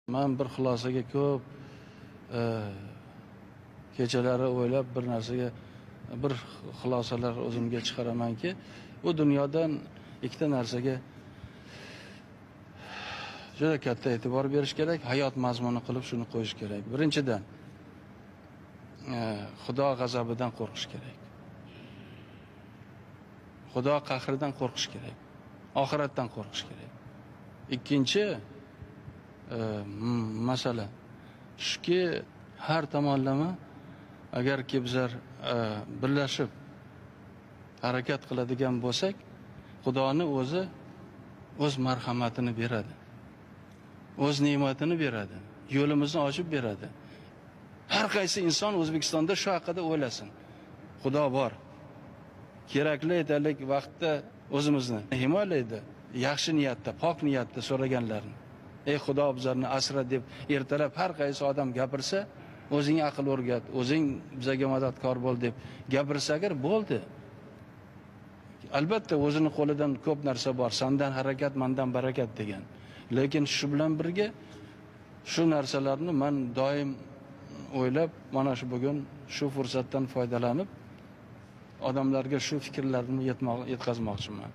Man bir xulosaga ko'p kechalari o'ylab bir narsaga bir xulosalar o'zimga chiqaramanki, bu dunyodan ikkita narsaga juda katta e'tibor berish kerak, hayot mazmuni qilib shuni qo'yish kerak. Birinchidan, Xudo g'azabidan qo'rqish kerak. Xudo qahridan qo'rqish kerak. Oxiratdan qo'rqish kerak. Ikkinchi masala shuki, har tomonlama agarki bizlar birlashib harakat qiladigan bo'lsak, Xudoni o'zi o'z marhamatini beradi. O'z ne'matini beradi. Yo'limizni ochib beradi. Har qaysi inson O'zbekistonda shu haqida o'ylasin. Xudo bor. Kerakli aytaylik vaqtda o'zimizni himoyalaydi. Yaxshi niyatda, pok niyatda so'raganlarni. Ey Xudo bizlarni asra deb ertalab har qaysi odam gapirsa, o'zing aql o'rgat, o'zing bizga madadkor bo'l deb gapirsa agar bo'ldi. Albatta o'zini qo'lidan ko'p narsa bor. Sandan harakat, mandan barakat degan. Lekin shu bilan birga shu narsalarni men doim o'ylab, mana shu bugun shu fursatdan foydalanib odamlarga shu fikrlarni yetkazmoqchiman.